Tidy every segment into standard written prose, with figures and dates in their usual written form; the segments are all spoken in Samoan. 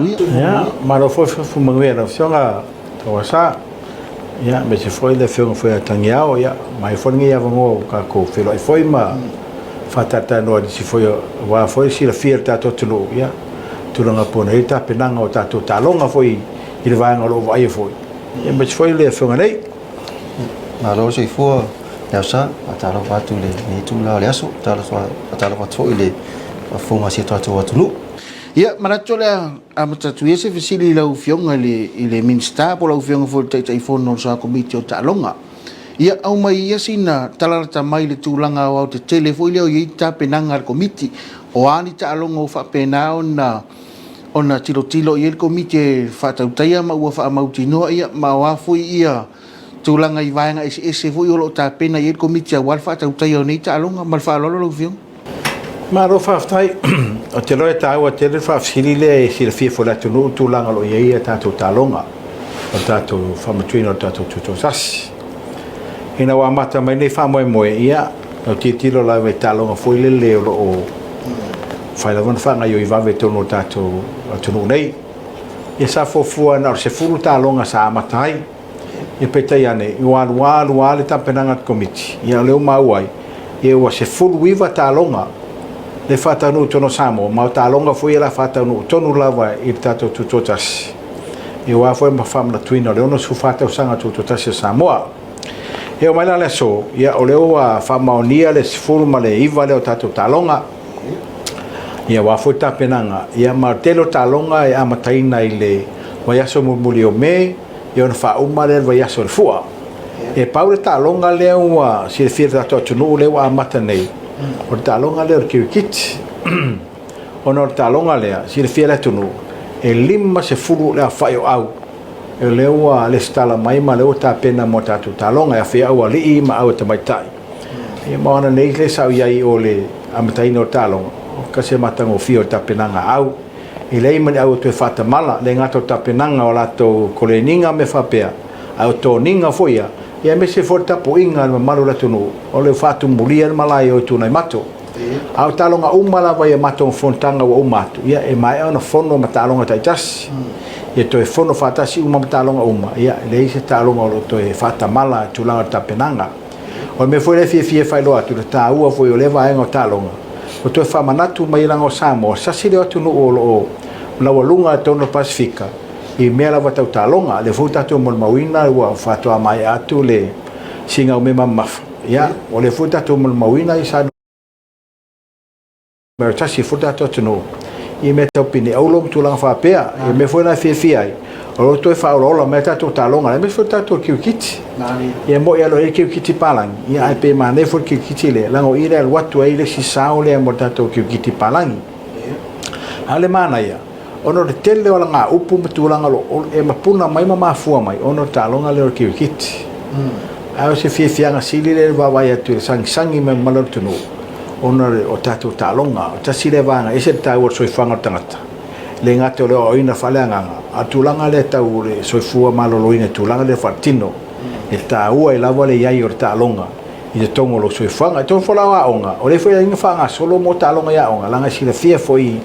Ia, malo foi faamanuia i lau Afioga Tauasa, ia, aemaise foi le Afioga foi ia Tagiao, ia, mai foi lenei avanoa ua tatou feiloai foi ma faatalatalanoa i nisi foi aua foi le silafia e le tatou atunuu, ia, tulaga pei ona i ai le tapenaga o tatou taaloga foi i le vaega o lo o vaaia foi, ia, aemaise foi le Afioga nei. Malo le soifua Leausa, faatalofa atu i lenei itula o le aso, faatalofa atu foi i le faafofoga a si o tatou atunuu. Ia, manatu o le a amata atu ia se fesili i lau Afioga i le Minisita po o lau Afioga foi i le Taitaifono o le Soa Komiti o Taaloga. Ia, aumai ia sina tala lata mai i le tulaga aoaotetele foi lea o i ai tapenaga a le Komiti. O a ni taaloga ua faapena ona tilotilo i ai le Komiti e faatautaia ma ua faamautinoa, ia ma o a foi ia tulaga i vaega eseese foi o lo o tapena i ai le Komiti aua le faatautaia o nei taaloga. Ma le faaaloalo lau Afioga. Malo faafetai. Ou te iloa e taua tele le faafesili lea e silafia foi e le atunuu le tulaga o lo o i ai a tatou taaloga, o le tatou faamatuina o le tatou Tutoatasi. Ina ua amata mai lenei faamoemoe, ia, ua tilotilo lava i taaloga foi lele o lo o fai lava ona faagaoioi vave i totonu o le tatou atunuu nei. Ia sa fuafua na o le 10 taaloga sa amata ai. Ia peitai ane, ua alu alu lava le tapenaga a le Komiti, ia o lea ua maua ai, ia ua 19 taaloga le faataunuu i totonu o Samoa, ma o taaloga foi ia o le a faataunuu tonu lava i le tatou Tutoatasi, ia aua foi ma faamanatuina o le 64 tausaga Tutoatasi o Samoa. Ia oo mai la le aso, ia o lea ua faamaonia le 19 lea o tatou taaloga, ia aua foi tapenaga, ia ma o le tele o taaloga e amataina i le vaiaso mulimuli o Me, ia ona faauma lea i le vaiaso o le Fua. E pau le taaloga lea ua silafia e le tatou atunuu lea ua amata nei, o le taaloga lea o le kirikiti. Ona o le taaloga lea, silafia e le atunuu, e 50 le aofai o au o lea ua lesitala mai ma lea ua tapena mo tatou taaloga, e aofia au alii ma au tamaitai. Ia ma o ana nei lea sa ou i ai o le amataina o le taaloga, o kasi e matagofie o le tapenaga a au. E leai ma ni au e toe faatamala, le gata o tapenaga o latou koleniga ma mea faapea, a o toniga foi ia, ia aemaise foi le tapuaiga a le mamalu o le atunuu, o le faatumulia le malae o Tuanaimato. A o taaloga uma lava ia matou fonotaga ua uma atu, ia e maea ona fono ma taaloga taitasi, ia toe fono faatasi uma ma taaloga uma, ia e leai se taaloga o lo o toe faatamala i tulaga o le tapenaga. O le mea foi lea e fiafia e faailoa atu, le taua foi o lea vaega o taaloga, ua toe faamanatu mai leaga o Samoa, sasi lea o atunuu o lo o laualuga i totonu o le Pasefika i mea lava tau taaloga. O lea foi ua tatou molimauina ua faatoa maea atu le sigaumema mamafa, ia, o lea foi ua tatou molimauina sa Numera tasi foi le tatou atunuu i mea tau pine auro ma tulaga faapea. Ia mea foi la e fiafia ai, o lo o toe faaolaola mai tatou taaloga, aemaise foi tatou kirikiti. Ia mo'i a lo e kirikiti palagi, ia ae pe manaia foi le kirikiti lea, leaga o i le alu atu ai le isi sao lea mo le tatou kirikiti palagi. A o le manaia, ona o le tele o alagaupu ma tulaga o lo o e mapuna mai ma mafua mai ona o le taaloga lea o le kirikiti. Ae o se fiafiaga sili lea i le vaavaai atu i le sagisagi mai o le mamalu o le atunuu ona o tatou taaloga. O tasi lea vaega e ese le taua o le soifuaga o le tagata, e le gata o le aoaoina faaleagaga, a o le tulaga lea tau o le soifua maloloina i le tulaga lea faaletino, e taua ai lava le i ai o le taaloga i totonu o lou soifuaga. I totonu foi la o aoga, o lea foi e ala ai ona faagasolo mo taaloga i aoga, leaga e silafia foi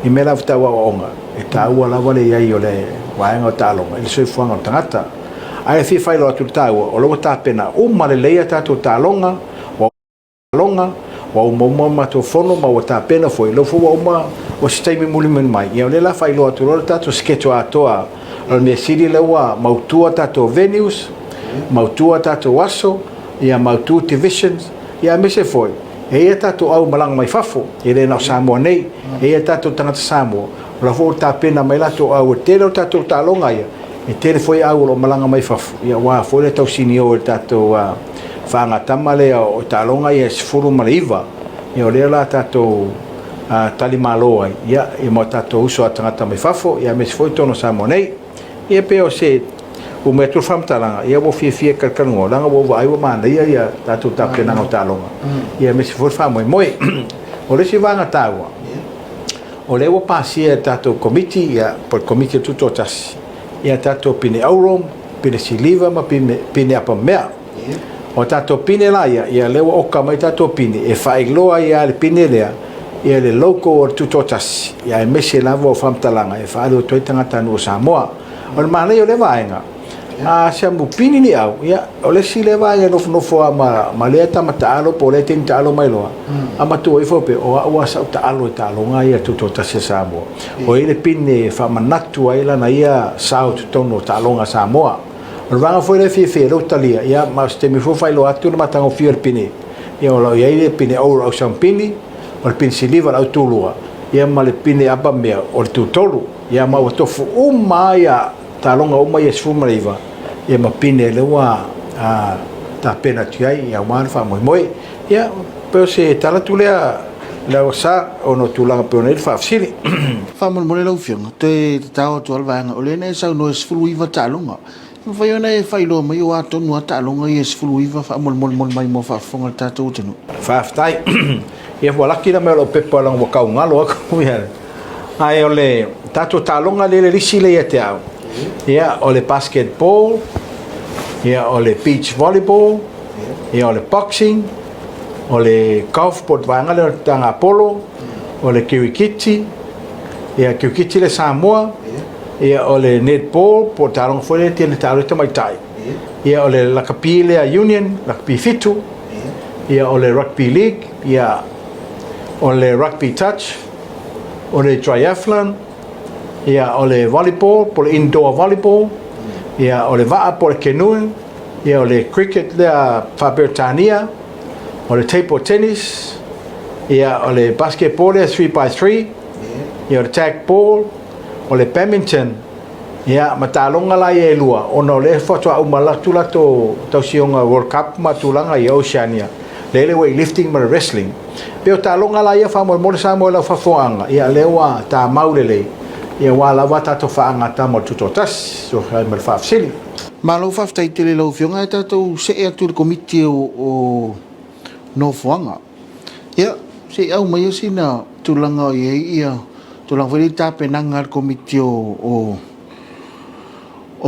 i mea lava tau aoaoga, e taua lava le i ai o le vaega o taaloga i le soifuaga o le tagata. Ae fia faailoa atu le taua, o la ua tapena uma lelei a tatou taaloga, ua taaloga, ua uma uma matou fono ma ua tapena foi, lea foi ua uma, ua se taimi mulimuli mai, ia o lea la faailoa atu loa le tatou schedule atoa. O le mea sili lea ua mautu a tatou venues, mautu a tatou aso, ia mautu divisions, ia aemaise foi, e i ai a tatou au malaga mai fafo, e le na o Samoa nei, e i ai a tatou tagata Samoa, o la foi ua tapena mai latou au, e tele o tatou taaloga ia, e tele foi au o lo o malaga mai fafo, ia aua foi le tausinio e le tatou faagatama lea o taaloga ia e 19, ia o lea la tatou talimalo ai, ia, ma o tatou uso a tagata mai fafo, ia aemaise foi totonu o Samoa nei. Ia pei o se umi atu o le faamatalaga, ia ua fiafia e talatalanoa, leaga ua ou vaai ua manaia ia tatou tapenaga o taaloga, ia aemaise foi le faamoemoe. O le isi vaega taua, o lea ua pasia e le tatou Komiti, ia, po o le Komiti o le Tutoatasi, ia tatou pine auro, pine siliva ma pine apamea. O tatou pine la ia, ia lea ua oka mai tatou pine, e faailoa ai lava le pine lea, ia le logo o le Tutoatasi, ia aemaise lava o faamatalaga e faaalu atu ai tagatanuu o Samoa. O le manaia o lea vaega, a siamu pini ni au, ia, o le isi lea vaega e nofonofo lava ma, ma lea tama taalo po o lea teine taalo mai loa, a matua ifo pe, o au lava sau taalo e taaloga ia Tutoatasi a Samoa. O i ai le pine e faamanatu ai lana ia sao i totonu o taaloga a Samoa. O le vaega foi lea e fiafia ai lou talia, ia, ma o se taimi foi faailoa atu le matagofie o le pine, ia, o lo o i ai le pine auro o le ausampini, o le pine siliva o le autulua, ia ma le pine apamea o le tutolu. Ia, ma ua tofu uma lava ia taaloga uma ia e 19, ia ma pine lea ua tapena atu i ai, ia, aua le faamoemoe. Ia, pei o se tala atu lea i lau Asa ona o tulaga pei ona i ai le faafesili. Faamolemole lau Afioga, toe tatao atu lava le vaega, o lea na e saunoa e 19 taaloga. E mafai ona e faailoa mai o a tonu lava taaloga ia e 19 faamolemolemole mai mo faafofoga a le tatou atunuu? Faafetai. Ia ua laki la mea o lau pepa leaga ua tau galo aku ia. Ae o le tatou taaloga lea le lisi lea ia te au. Ia o le basketball, ia o le beach volleyball, ia o le boxing, o le golf po o le vaega lea o le tagapolo, o le kirikiti, ia kirikiti le Samoa, ia o le netball po o le taaloga foi lea tele taalo ai tamaitai, ia o le lakapi lea union, lakapi fitu, ia o le rugby league, ia o le rugby touch, o le triathlon, ia o le volleyball po o le indoor volleyball, ia o le vaa po o le canoeing, ia o le cricket lea faa-Peretania, o le table tennis, ia o le basketball lea 3x3, ia o le tag ball, o le badminton, ia ma taaloga la ia e lua, ona o lea faatoa uma atu latou tausioga World Cup ma tulaga ia Oceania, lea le weightlifting ma le wrestling. Pei o taaloga la ia faamolemole Samoa i lau fafofoaga, ia lea ua tamau lelei, ia aua lava tatou faaagatama o le Tutoatasi, fesoasoani ma le faafesili. Malo faafetai tele i lau Afioga ae tatou see atu i le Komiti o Nofoaga. Ia, se i aumaia sina tulaga o i ai ia tulaga foi lea i tapenaga a le Komiti o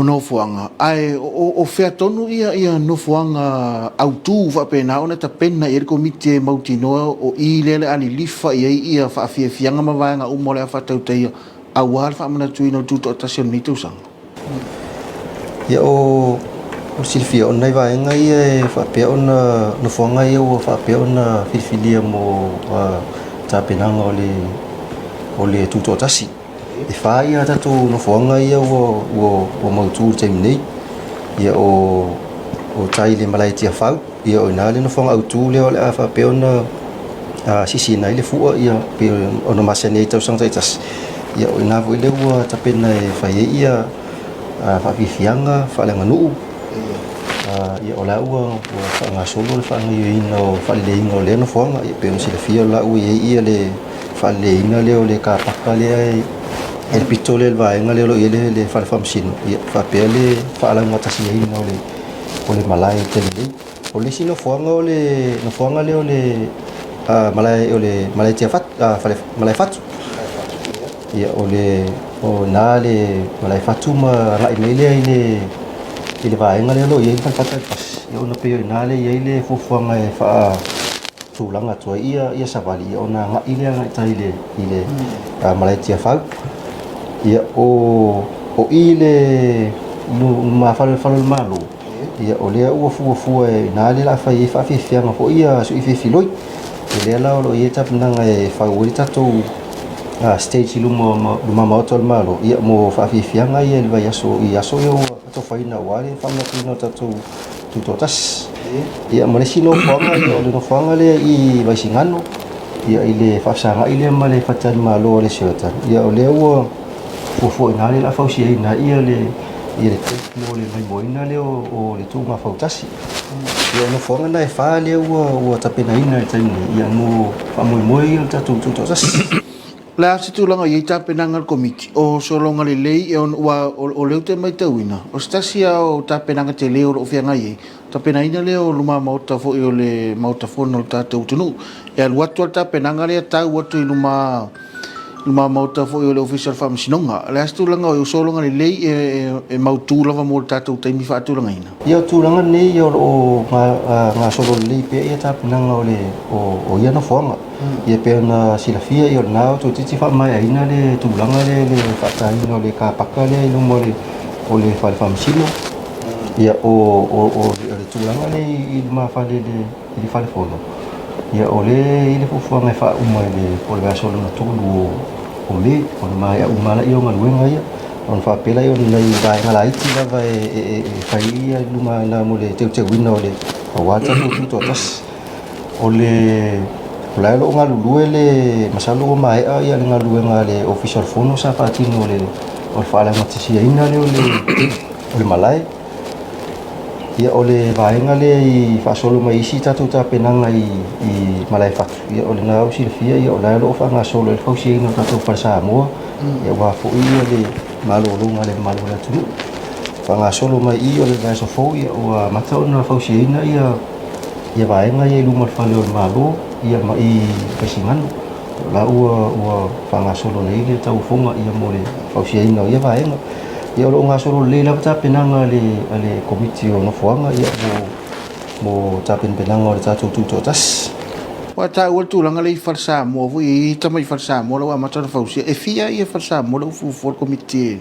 Nofoaga, ae o fea tonu ia nofoaga autu faapena ona tapena i ai le Komiti e mautinoa o i lea o le a lilifa i ai ia faafiafiaga ma vaega uma o le a faatautaia aua le faamanatuina o le Tutoatasi o lenei tausaga? Ia o le silafia, o nai vaega ia e faapea ona nofoaga ia ua faapea ona filifilia mo tapenaga o le o le tutoatasi. E fa ia tatou nofoaga ia ua ua mautu i le taimi nei. Ia o o tai i le malae Tiafau, ia o i ina le nofoaga autu lea o le a faapea ona sisiina ai le fua ia pei ona masani ai i tausaga taitasi. Ia o i ina foi lea ua tapena e fai ai ia faafiafiaga faaleaganuu. Ia o la ua faagasolo le faagaoioiga o faaleleiga o lea nofoaga. Ia pei ona silafia o la ua i ai ia le faaleleiina lea o le car paka lea e i le pito lea i le vaega lea o lo o i ai le fale faamasino, ia faapea le faalaugatasia o le malae i le taimi nei. O le isi nofoaga o le nofoaga lea o le malae o le malae Tiafatu, fale malae Fatu. Ia o le o i ina le malae Fatu ma agai mai lea i le i le vaega lea o lo o i ai le fale faatali pasi. Ia ona pei o i ina lea e i ai le fuafuaga e faatulaga atu ai ia ia savali ia ona agai lea agai tai i le i le malae Tiafau. Ia o o i le lumafale o le fale o le Malo, ia o lea ua fuafua i ina lea o le a fai ai faafiafiaga foi ia Suifiloi. O lea la o lo o i ai tapenaga e fau ai le tatou stage i luma luma maota o le Malo ia mo faafiafiaga ia i le vaiaso i aso ia ua atofaina aua le faamanatuina o tatou Tutoatasi. Ia ma le isi nofoaga ia o le nofoaga lea i Vaisigano ia i le faafesagai lea ma le faletalimalo a le Sheraton. Ia o lea ua fuafua i ina lea o le a fausiaina ai ia le ia le tent mo le maimoaina lea o le tuuga fautasi. Ia o nofoaga na e fa lea ua tapenaina i le taimi nei ia mo faamoemoe ia o le tatou Tutoatasi. O le a se tulaga o i ai tapenaga a le Komiti? O sologa lelei e ono, aua o lea ou te matauina, o se tasi lava o tapenaga tele o lo o feagai ai, tapenaina lea o luma maota foi o le Maota Fono o le tatou atunuu. E alu atu lava le tapenaga lea tau atu i luma luma maota foi o le Ofisa o le Faamasinoga. O le a se tulaga o sologa lelei e mautu lava mo le tatou taimi faatulagaina? Ia, o tulaga nei o lo o gasolo lelei pea ia tapenaga o le o ia nofoaga. Ia pei ona silafia ia o lena ua toeitiiti faamaeaina le tulaga lea i le faataina o le kapaka lea i luma o le fale faamasino. Ia o le tulaga lea i lumafale i le fale fono, ia o lea e i ai le fuafuaga e faauma i le po o le vaiaso lona tolu o Me, ona maea uma lea o galuega ia. Ona faapea lea o ni nai vaega laiti lava e fai i luma ina mo le teuteuina o le aua le tatou tutoatasi. O le o la e o lo o galulue le masalo ua maea ia le galuega a le Ofisa o le Fono sa faatino o le o le faalaugataisiaina lea o le o le malae. Ia o le vaega lea i faasolo mai isi tatou tapenaga i i Malaefatu, ia o lena ua silafia ia o la e o lo o faagasolo ai le fausiaina o tatou fale Samoa. Ia aua foi ia le malologa a le mamalu o le atunuu. Faagasolo mai i o le vaiaso fou ia ua amata ona fausiaina ia ia vaega ia i luma o le fale o le Malo ia ma i Vaisigano. O la ua ua faagasolo nei le tauofoga ia mo le fausiaina o ia vaega. Ia o lo o gasolo lelei lava tapenaga a le a le Komiti o Nofoaga ia mo mo tapenapenaga o le tatou Tutoatasi. Ua taua le tulaga lea i fale Samoa foi, e i ai tamai fale Samoa la ua amata ona fausia. E fia ia fale Samoa lea ua fuafua le Komiti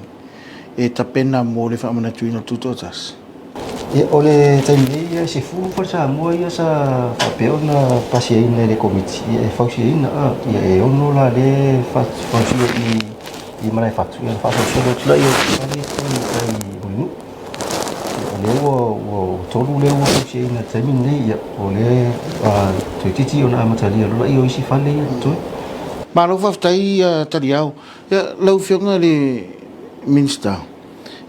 e tapena mo le faamanatuina o le Tutoatasi? Ia, o le taimi nei, e 10 fale Samoa ia sa faapea ona pasiaina e le Komiti ia e fausiaina. Ia e 6 la lea e fausia i Malaefatu, ia ona faasolosolo atu lea i fale ia i Mulinuu. O lea ua 3 lea ua fausiaina i le taimi lenei, ia o lea toeitiiti ona amatalia loa lea o isi fale ia totoe. Malo faafetai Taliao. Ia, lau Afioga i le Minisita,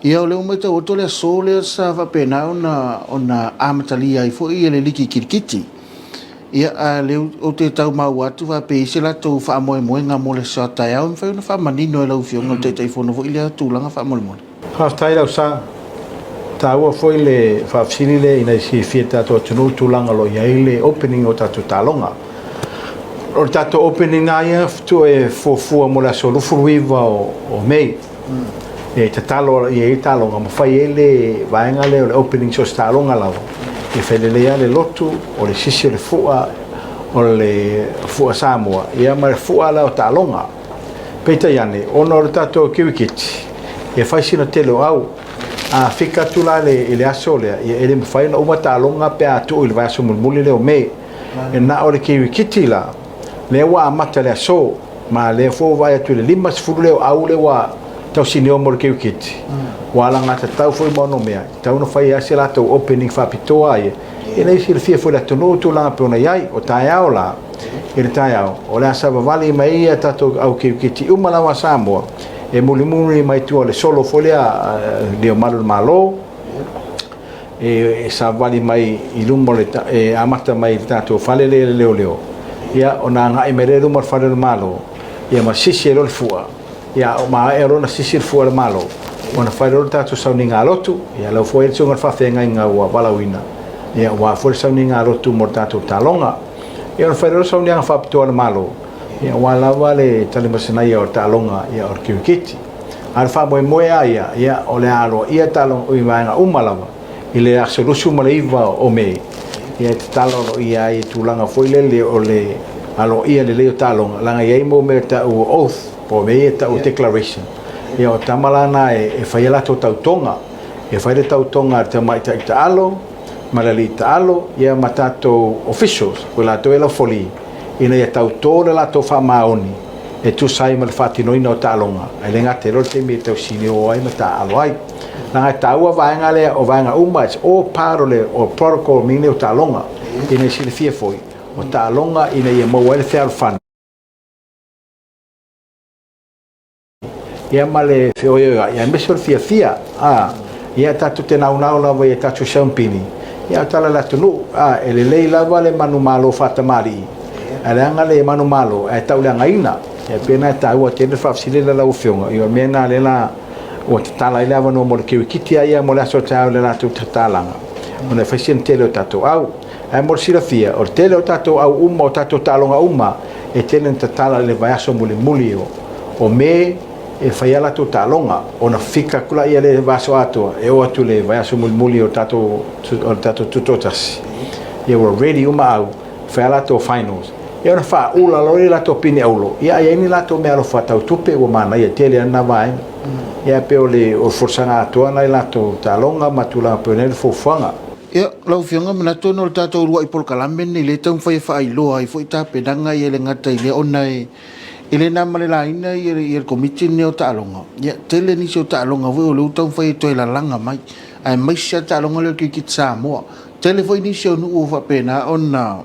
ia o lea ua matau atu o le aso lea sa faapena ona amatalia ai foi le liki kirikiti. Ia, a o lea ou te tau maua atu faapea e i ai se latou faamoemoega mo le aso a taeao, e mafai ona faamanino e lau Afioga i le Taitaifono foi lea tulaga faamolemole. Faafetai Lausa. Taua foi le faafesili lea ina ia silafia e le tatou atunuu le tulaga o lo o i ai le opening o tatou taaloga. O le tatou opening lava ia e fuafua mo le aso 29 o Mei. E tatalo i ai taaloga ma fai ai le vaega lea o le opening so o se taaloga lava. E fai lelei lava le lotu, o le sisi o le fua, o le fua Samoa, ia ma le fua la o taaloga. Peitai ane, ona o le tatou kirikiti, e fai sina tele o au. A fika atu la i le aso lea, ia e le mafai ona uma taaloga pe a tuu i le vaiaso mulimuli lea o Me. E na o le kirikiti la, lea ua amata i le aso, ma lea foi ua vaai atu i le 50 lea o au lea ua tausinio mo le kirikiti, ua alagatatau foi ma onomea, e tatau ona fai lava se latou opening faapitoa ia, ina ia silafia foi e le atunuu tulaga pei ona i ai. O taeao la, i le taeao, o le a savavali mai ai a tatou au kirikiti uma lava a Samoa e mulimuli mai tua o le solo foi lea a Le Ao Mamalu o le Malo, e savavali mai i luma o le, e amata mai i le tatou fale lea i le leoleo, ia ona agai mai lea i luma o le fale o le Malo, ia ma sisi ai loa le fua, ia maea loa ona sisi le fua o le Malo, ona fai loa le tatou sauniga a lotu, ia lau foi le susuga i le faafeagaiga ua valaauina, ia aua foi le sauniga a lotu mo le tatou taaloga. Ia ona fai loa le sauniaga faapitoa a le Malo, ia aua lava le talimasinaia o le taaloga ia o le kirikiti. A o le faamoemoe lava ia, ia o le a aloaia taaloga i vaega uma lava i le aso 29 o Me, ia e tatalo aloaia ai i tulaga foi lele o le aloaia lelei o taaloga, leaga e i ai mo mea e tau o oath, po o mea ia e tau o declaration. Ia o tama la na e fai a latou tautoga, e fai le tautoga a le tamaitai taalo ma le alii taalo, ia ma tatou officials, o i latou e laufoli, ina ia tauto le latou faamaoni e tusa ai ma le faatinoina o taaloga, ae le gata i loa le taimi e tausinio ai ma taaalo ai. Leaga e taua vaega lea, o vaega uma, it's all part o le o protocol meaning o taaloga, ina ia silafia foi, o taaloga ina ia maua ai le fealofani, ia ma le feoeoeai, aemaise o le fiafia, a, ia tatou te naunau lava i a tatou siampini, ia o tala a le atunuu, a, e lelei lava le manumalo faatamalii, ae leaga le manumalo ae tauleagaina. Ia pei ona e taua tele le faafesili lea lau Afioga, ia o le mea lena lea la ua tatala ai le avanoa mo le kirikiti a ia mo le aso o taeao i le latou tatalaga, ona e fai sina tele o tatou au. Ae mo le silafia, o le tele o tatou au uma, o tatou taaloga uma, e tele na tatala i le vaiaso mulimuli o O Me e fai a latou taaloga ona fika atu laia le vaiaso atoa e oo atu i le vaiaso mulimuli o tatou o le tatou tutoatasi ia ua ready uma au fai a latou finals ia ona faaula loa lea i latou pine auro ia a i ai ni latou meaalofa tau tupe ua manaia tele lava lena vaega ia pei o le folasaga atoa lena i latou taaloga ma tulaga pei ona i ai le fuafuaga. Ia, lau Afioga, manatu ona o le tatou uluai polokalame lenei lea e taumafai e faailoa ai foi tapenaga ia e le gata i lea ona e E le na ma le laina ia le Komiti lenei o taaloga, ia tele nisi o taaloga foi o lea ua taumafai e toe lalaga mai, aemaise lava le taaloga lea o le Kirikiti Samoa. Tele foi nisi o nuu ua faapena ona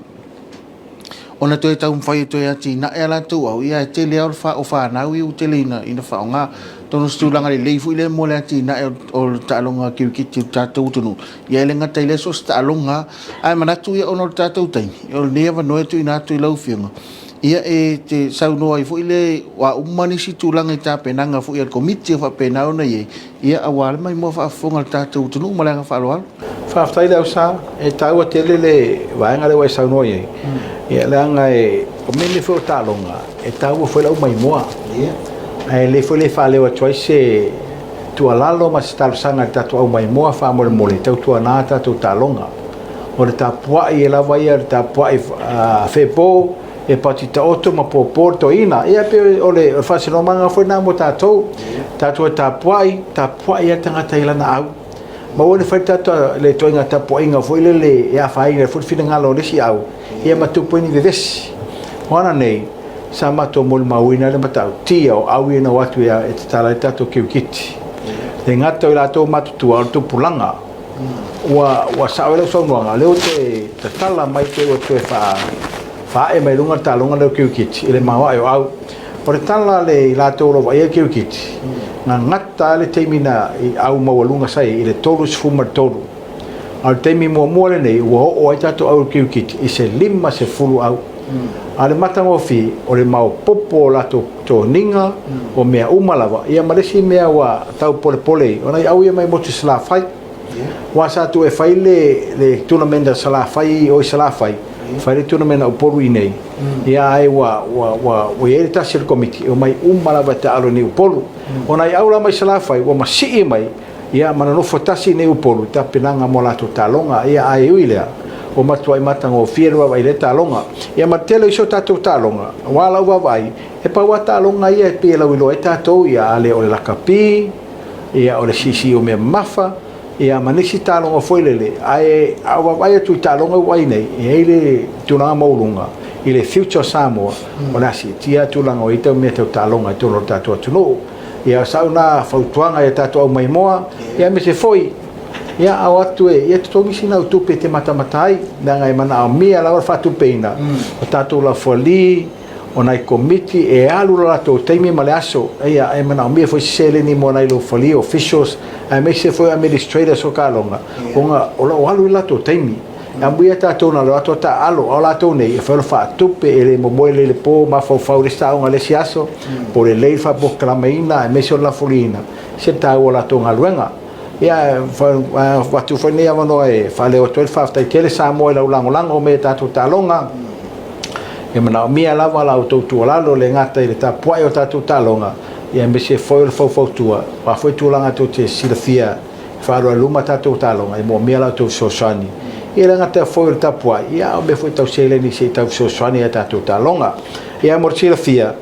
ona toe taumafai e toe atinae a latou au, ia ae tele lava o fanau ia ua tele ina faaaoga. Atonu o se tulaga lelei foi lea mo le atinae o le taaloga kirikiti i le tatou atunuu, ia e le gata i lea, so o se taaloga lava. Ae manatu ona o le tatou taimi, o lenei avanoa e tuuina atu i lau Afioga, Ia e te saunoa ai foi lea, o a uma nisi tulaga i tapenaga foi a le Komiti o faapena ona i ai, ia aua le maimoa faafofoga a le tatou atunuu. Ma le agaga faaaloalo. Faafetai le Ausa, e taua tele le vaega lea ua e saunoa i ai, ia leaga e, o mea nei foi o taaloga, e taua foi le au maimoa. Ae le foi le faaleo atu ai se tuualalo ma se talosaga i le tatou au maimoa faamolemole, tautuana tatou taaloga. O le tapuai e lava ia, le tapuai fepo e pati taoto ma popo le toeaina. Ia pei o le faasinomaga foi lena mo tatou. Tatou e tapuai, tapuai lava le tagata i lana au. Ma aua ne i fai tatou le ituaiga tapuaiga foi lele e afaina ai foi le finagalo o le isi au, ia ma tupu ai ni vevesi. O ana nei, sa matou molimauina le matautia o au ia na o atu e tatala ai le tatou kirikiti. E le gata o i latou matutua, o le tupulaga. Ua, ua sao ai lau saunoaga, o lea ua toe tatala mai pe ua toe faa, faaee mai luga le taaloga lea o kirikiti i le maoae o au. O le tala a le i latou o lo o vaaia le kirikiti, na gata lava le taimi na i au maualuga sa i ai i le 33. A o le taimi muamua lenei ua oo ai tatou au i le kirikiti i se 50 au. A o le matagofie, o le maopoopo o latou toniga, o mea uma lava. Ia ma le isi mea ua tau polepole ai, o nai au ia mai motu i Salafai. Aua sa tuu e fai le, le tournament a Salafai i o i Salafai, fai le tournament a Upolu i inei. Ia ae ua, ua, ua, ua i ai le tasi o le komiti, e omai uma lava e taaalo i inei i Upolu. O nai au la mai Salafai, ua masii mai, Ia, ma nonofo tasi nei Upolu i tapenaga mo latou taaloga, ia, ae ui lea, ua matuai matagofie le vaavaai i lea taaloga. Ia, ma le tele o isi o tatou taaloga, aua lau vaavaai, e pau lava taaloga ia e pei e lauiloa ai tatou, ia, a le o le lakapi, ia, o le siisii o mea mamafa, ia, ma nisi taaloga foi lele. Ae a ou vaavaai atu i taaloga ua i ai nei, e i ai le tulaga maualuga i le future o Samoa, o le a siitia tulaga o ia tau mea tau taaloga i totonu o le tatou atunuu. Ia sau na fautuaga ia tatou au maimoa, ia aemaise foi ia ao atu e ia totogi sina au tupe e te matamata ai, leaga e manaomia lava le faatupeina o tatou lafualii, o nai komiti e alu lo latou taimi ma le aso, ia e manaomia foi se seleni mo nai lafualii, officials, aemaise foi o administrators o taaloga, ona o lo o alu i le latou taimi. E amuia tatou na o le o atu a taaalo, a o latou nei, e fai o le faatupe, e le momoe lelei i le po, mafaufau i le isi taoga i le isi aso, po o lelei le faapolokalamaina aemaise o le lafoliina, e ese le taua o latou galuega. Ia, e avatu foi lenei avanoa e faaleo atu ai le faafetai tele Samoa i lau lagolago mai i a tatou taaloga. E manaomia lava la outou tuualalo, e le gata i le tapuai o tatou taaloga, ia aemaise foi o le faufautua, o a foi tulaga tou te silafia e faaaloalo i luma tatou taaloga, e moomia la outou fesoasoani. Ia le gata foi o le tapuai, ia a o mea foi tau seleni se i tau fesoasoani i a tatou taaloga. Ia mo le silafia,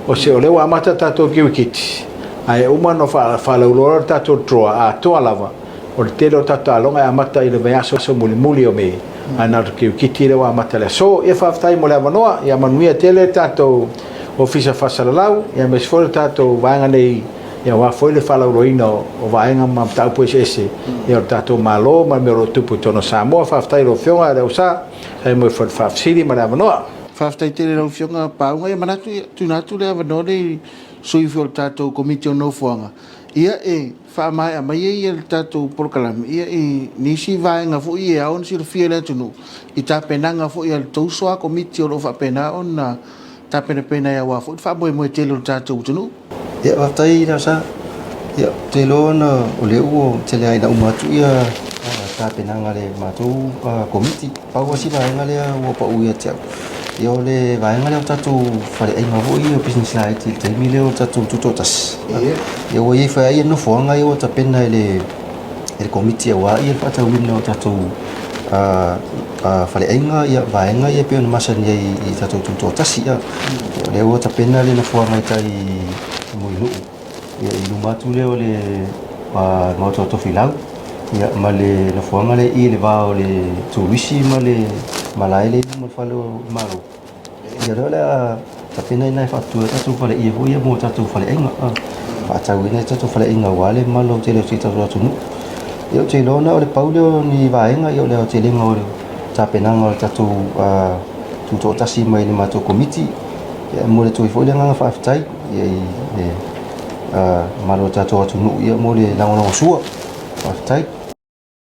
o se o lea ua amata tatou kirikiti, ae uma ona faalauiloa le tatou draw atoa lava, o le tele o tatou taaloga e amata i le vaiaso mulimuli o Me, ae na o le kirikiti lea ua amata i le aso. Ia faafetai mo le avanoa, ia manuia tele le tatou Ofisa Faasalalau, ia aemaise foi le tatou vaega nei Ia aua foi le faalauiloaina o vaega ma mataupu eseese ia o le tatou Malo ma le mea o lo o tupu i totonu o Samoa. Faafetai i lau Afioga i le Ausa, faafetai mo le faafesili ma le avanoa. Faafetai tele i lau Afioga Pauga. Ia manatu e tuuina atu le avanoa lenei i sui usufono o le tatou Komiti o Nofoaga ia e faamaea mai ai le tatou polokalame ia i nisi vaega foi e ao ona silafia e le atunuu i tapenaga foi a le tou soa Komiti o lo o faapena ona tapenapena ai aua foi le faamoemoe tele o le tatou atunuu. Ia, faafetai Lasa. Ia, ou te iloa ona o lea ua tele lava ina uma atu ia tapenaga a le matou Komiti. Pau lava si vaega lea ua pau ia te au, Ia o le vaega lea o tatou faleaiga foi ia o pisinisi laiti i le taimi lea o le tatou tutoatasi. Ia ua i ai foi lava ia nofoaga ia ua tapena e le e le Komiti aua ia le faatauina o tatou faleaiga ia vaega ia e pei ona masani ai i tatou tutoatasi. Ia o lea ua tapena le nofoaga i tai i Mulinuu ia i luma atu lea o le Maota o Tofilau ia ma le nofoaga lea i i le va o le Turisi ma le malae lea i luma o le fale o le Malo. Ia lea o le a tapena i ina e faatutu ai tatou faleie foi ia mo tatou faleaiga, faatauina ai tatou faleaiga aua le mamalu lautele o si o tatou atunuu. Ia ou te iloa na o le pau lea o ni vaega ia o le aotelega o le tapenaga o le tatou tutoatasi mai le matou Komiti. Ia e momoli atu ai foi le agaga faafetai ia i le mamalu o le tatou atunuu ia mo le lagolagosua. Faafetai.